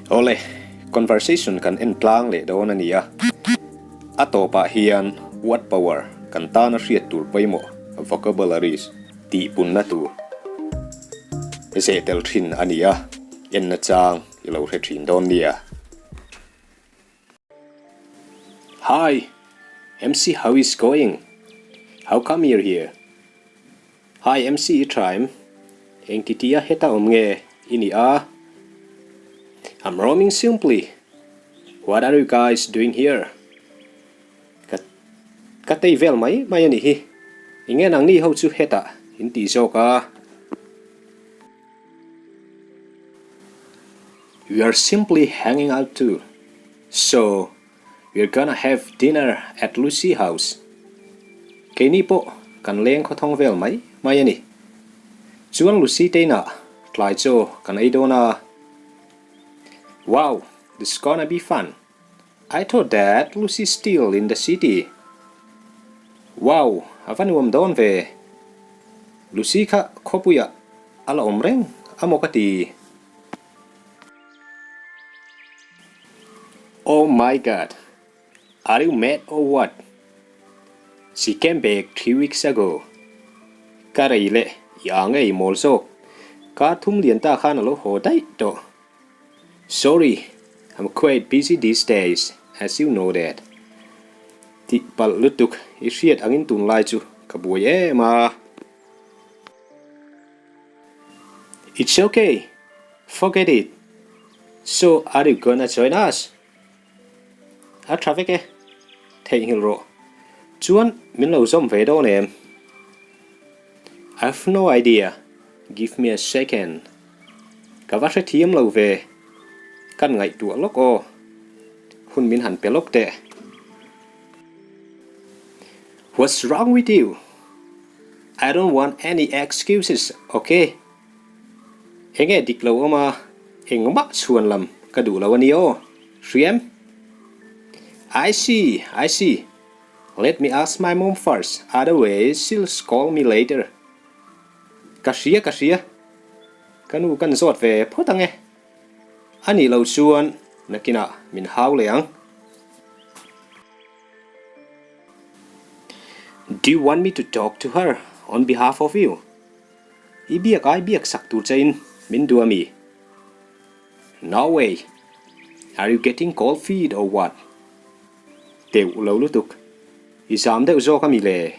Awle, conversation kan en tlang leh dawn a ni a. A tawpah hian word power kan tana hriat tur pawimawh, vocabularies, tih punna tur zeh tel thin a ni a, enna chang i lo hre thin dawn nia. Hi, MC how is going? How come you're here? Hi MC i tha em? Engti tia heta awm nge i nih a? I'm roaming simply. What are you guys doing here? Ka ka tei vel mai mai a nih hi. Enge nangni ho chu hetah in tih zawk a? We are simply hanging out too. So, we're gonna have dinner at Lucy house. Keini pawh kan leng khawthawng vel mai mai a ni. Chuan Lucy te inah tlai chaw kan ei dawn a. Wow, this gonna be fun. I thought that Lucy still in the city. Wow, a va nuam dawn ve. Lucy kha khawpuiah a la awm reng a maw ka ti. Oh my God, are you mad or what? She came back 3 weeks ago. Ka rei leh i ang e i mawl zawk. Kar thum lian ta khan a lo haw daih tawh. Sorry, I'm quite busy these days, as you know that. Tih palh lutuk i hriat angin tunlai chu ka buai em a. It's okay, forget it. So are you gonna join us? A tha vek e, theihnghilh rawh. Chuan min lo zawm ve dawn em? I've no idea, give me a second. Ka va hrethiam lo ve, kan ngaihtuah lawk aw. Hun min han pe lawk teh. What's wrong with you? I don't want any excuses, okay? Enge dik lo awm a, engmah chhuan lam ka duh lo a ni aw, hriam? I see, I see. Let me ask my mom first, otherwise she'll scold me later. Ka hria, ka hria. Ka nu kan zawt ve phawt ang e. A nih loh chuan nakinah min hau leh ang. Do you want me to talk to her on behalf of you? I biak ai biak sak tur che in min duh a mi? No way! Are you getting cold feet or what? Teuh lo lutuk. I zam deuh zawk a mi le?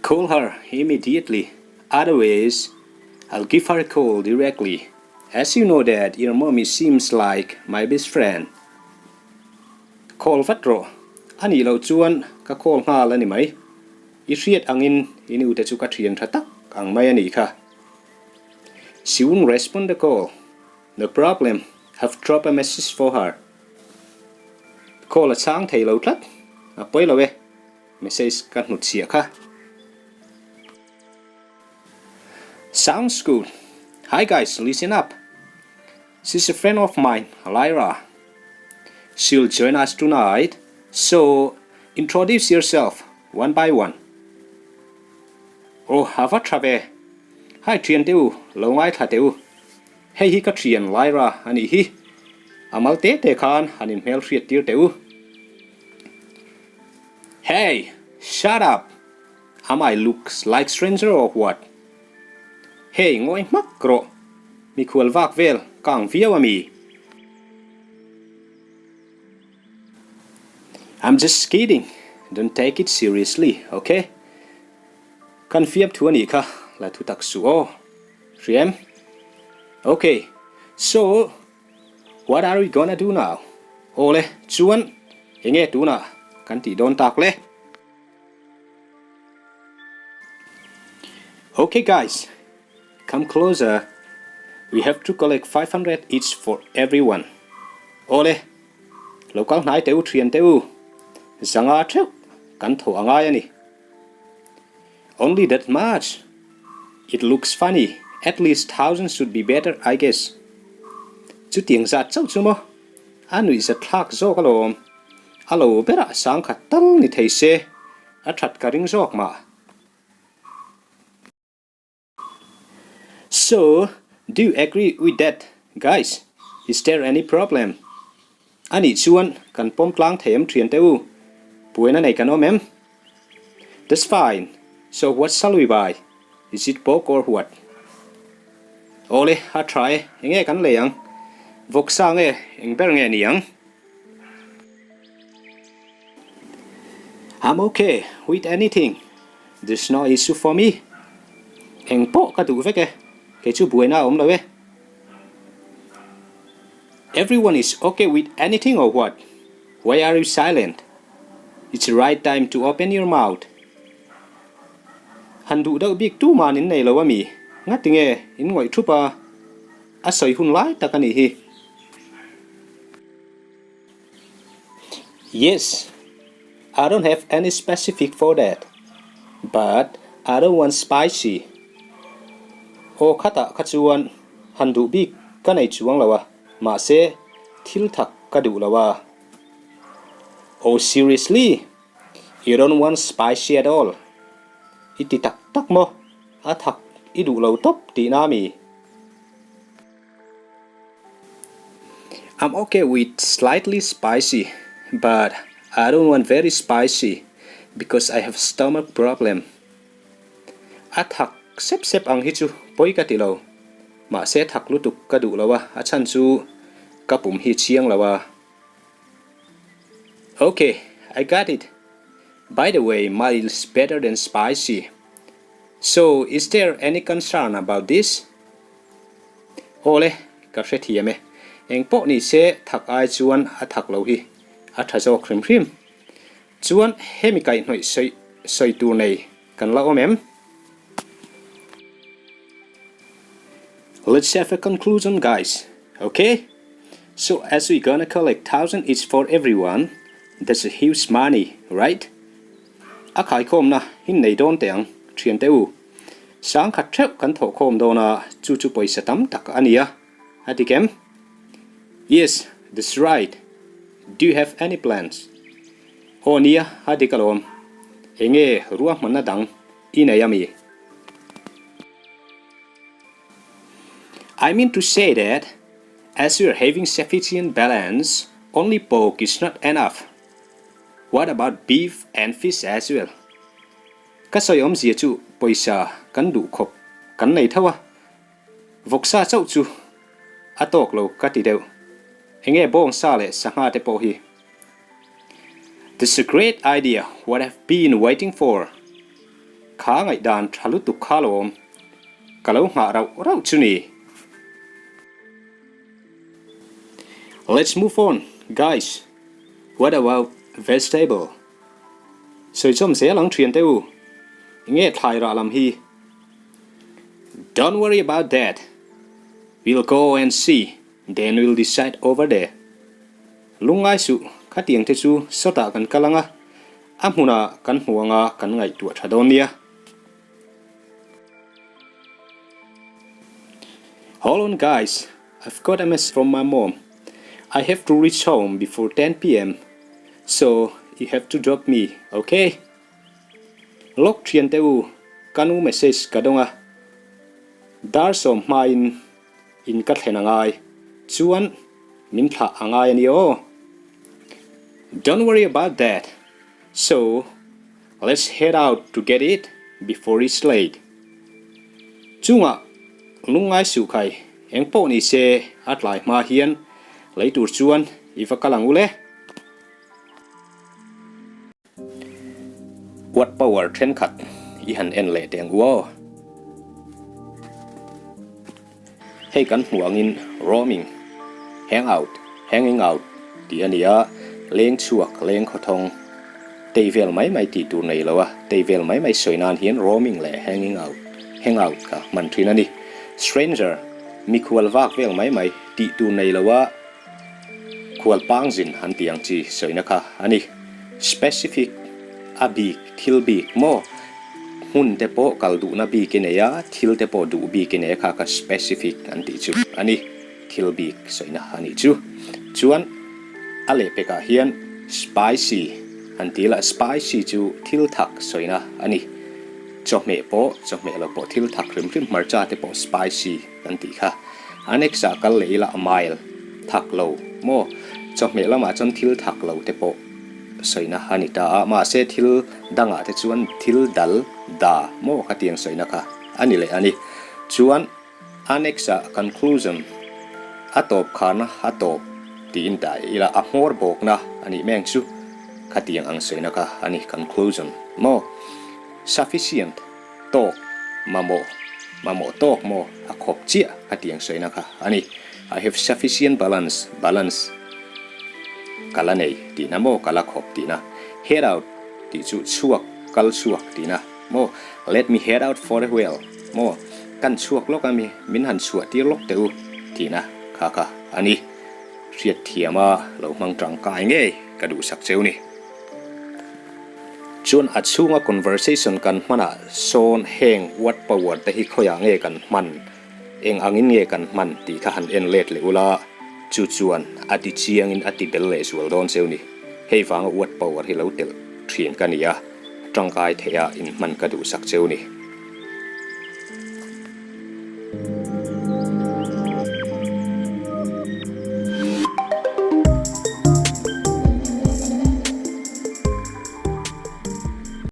Call her immediately, otherwise I'll give her a call directly as you know that your mommy seems like my best friend. Call vat rawh, a nih loh chuan ka call nghal a ni mai. I hriat angin i nu te chu ka thian tha tak ang mai a nih kha. She won't respond the call. No problem, have drop a message for her. Call a chhang thei lo tlat, a pawi lo e, message ka hnutchhiah kha. Sounds good. Hi guys, listen up. She's a friend of mine, Lyra. She'll join us tonight, so introduce yourself one by one. Oh, a va tha ve. Hi thian te u, lo ngaithla te u. Hei hi ka thian Lyra a nih hi. A mal te te khan han inhmel hriat tir teh u. Hey! Shut up! Am I looks like stranger or what? Hey, ngawi hmak rawh. Mikhual vak vel ka ang viau a mi? I'm just kidding, don't take it seriously, okay? Kan fiam thu a nih kha, la thu tak suh aw. Hriam? Okay, so what are we gonna do now? Aw le, chuan enge tunah kan tih dawn tak le? Okay guys, come closer, we have to collect 500 each for everyone. Aw le, lo kal hnai teh u thian teh u, zanga theuh kan thaw a ngai a ni. Only that much? It looks funny, at least thousand should be better I guess. Chutiang zat chauh chu maw? A nuihzat thlak zawk alawm. A lo berah sangkhat tal ni thei se, a that ka ring zawk mah. So, do you agree with that, guys? Is there any problem? A nih chuan kan pawm tlang thei em thian teh u? Buaina nei kan awm em? That's fine. So what shall we buy? Is it pork or what? Awle, a tha e, enge kan lei ang? Vawksa nge, eng ber nge ni ang? I'm okay with anything. There's no issue for me. Eng pawh ka duh vek e, kei chu buaina a awm lo e. Everyone is okay with anything or what? Why are you silent? It's the right time to open your mouth. Han duh deuh bik tuman in nei lo ami? Ngatinge in ngawih thup a? A sawi hun lai tak a nih hi. Yes, I don't have any specific for that, but I don't want spicy. Aw khatah kha chuan han duh bik ka nei chuang lo a, mahse thil thak ka duh lo a. Oh seriously? You don't want spicy at all? I ti tak tak maw? A thak i duh lo tawp tihna ami? I'm okay with slightly spicy but I don't want very spicy because I have stomach problem. A thak sep sep ang hi chu pawi ka ti lo. Mahse thak lutuk ka duh lo a, a chhan chu ka pum hi chiang lo a. Okay, I got it. By the way, mild is better than spicy. So, is there any concern about this? Aw le, ka hrethiam e. Eng pawh ni se thak ai chuan a thak lo hi a tha zawk hrim hrim. Chuan hemi kaihhnawih sawi sawi tur nei kan la awm em? Let's have a conclusion guys, ok? So as we gonna collect thousand each for everyone, that's a huge money, right? A khaikhawmna hin nei dawn teh ang, thiante u. Sangkhat theuh kan thawhkhawm dawn a, chu chu pawisa tam tak a ni a, a ti kem. Yes, that's right. Do you have any plans? Aw nia, a dik alawm. Enge ruahmanna dang i nei a mi? I mean to say that as we are having sufficient balance, only pork is not enough. What about beef and fish as well? Ka sawi awmzia chu pawisa kan duh khawp kan nei tho a, vawksa chauh chu a tawk lo ka ti deuh. Enge bawngsa leh sangha te pawh hi? That's a great idea what I've been waiting for. Kha ngaihdan tha lutuk kha lawm ka lo nghah rauh rauh chu ni. Let's move on guys, what about vegetable? Sawichawm zel ang thian teh u. Enge thlai rah lam hi? Don't worry about that. We'll go and see, then we'll decide over there. Lungngai suh, khatiang te chu sawtah kan kal ang a, a hmunah kan hmu anga kan ngaihtuah tha dawn nia. Hold on guys, I've got a message from my mom. I have to reach home before 10 pm, so you have to drop me, okay? Lawk thian teh u, ka nu message ka dawng a. Dar sawm hmain in ka thlen a ngai, chuan min thlah a ngai a ni aw. Don't worry about that, so Let's head out to get it before it's late. Chungah lungngai suh khai eng pawh ni se a tlai hma hian lei tur chuan i va kal ang u le. Watt power thenkhat i han en leh teh ang u aw. Hei kan hmuh angin roaming, hang out, hanging out tih a ni a, leng chhuak, leng khawthawng, tei vel mai mai tih tur nei lo a, tei vel mai mai sawi nan hian roaming leh hanging out, hang out kha hman thin a ni. Stranger, mikhual vak vel mai mai tih tur nei lo a, Khual pangzin an tih ang chi sawina kha a ni. Specific, a bik, thil bik maw? Hmun te pawh kal duhna bik i nei a, thil te pawh duh bik i nei a kha kha specific an tih chu a ni. Thil bik sawina a nih chu. Chuan a lehpekah hian spicy an ti la, spicy chu thil thak sawina a ni. Chawhmeh pawh, chawhmeh lo pawh thil thak hrim hrim hmarcha te pawh spicy kan tih kha. A next ah kal leh ila a mild, thak lo maw? Chawhmeh lamah chuan thil thak lo te pawh sawina a ni ta a, mahse thil dangah te chuan thil dal, da, maw khatiang sawina kha a ni leh a ni. Chuan a next ah conclusion, a tawp kharna a tawp tiin dah ila a hmawr bawkna a nih meng chu khatiang ang sawina kha a ni conclusion maw? Sufficient, tawk, mamawh, mamawh tawk maw a khawp chiah a tiang sawina kha a ni. I have sufficient balance, balance ka la nei tihna maw ka la khawp tihna. Head out tih chu chhuak, kal chhuak tihna maw. Let me head out for a while maw, kan chhuak lawk ami, min han chhuah tir lawk teh u tihna kha kha a ni. Hriatthiama lo hmang tangkai ngei ka duhsak cheu ni. Chuan a chhunga conversation kan hmanah sawn heng word power te hi khawiah nge kan hman, eng angin nge kan hman tih kha han en let leh ula, chu chuan a ti chiangin a ti bel leh zual dawn cheu ni. Hei vanga word power hi lo telh thin ka ni a, tangkai theih a inhman ka duhsak cheu ni.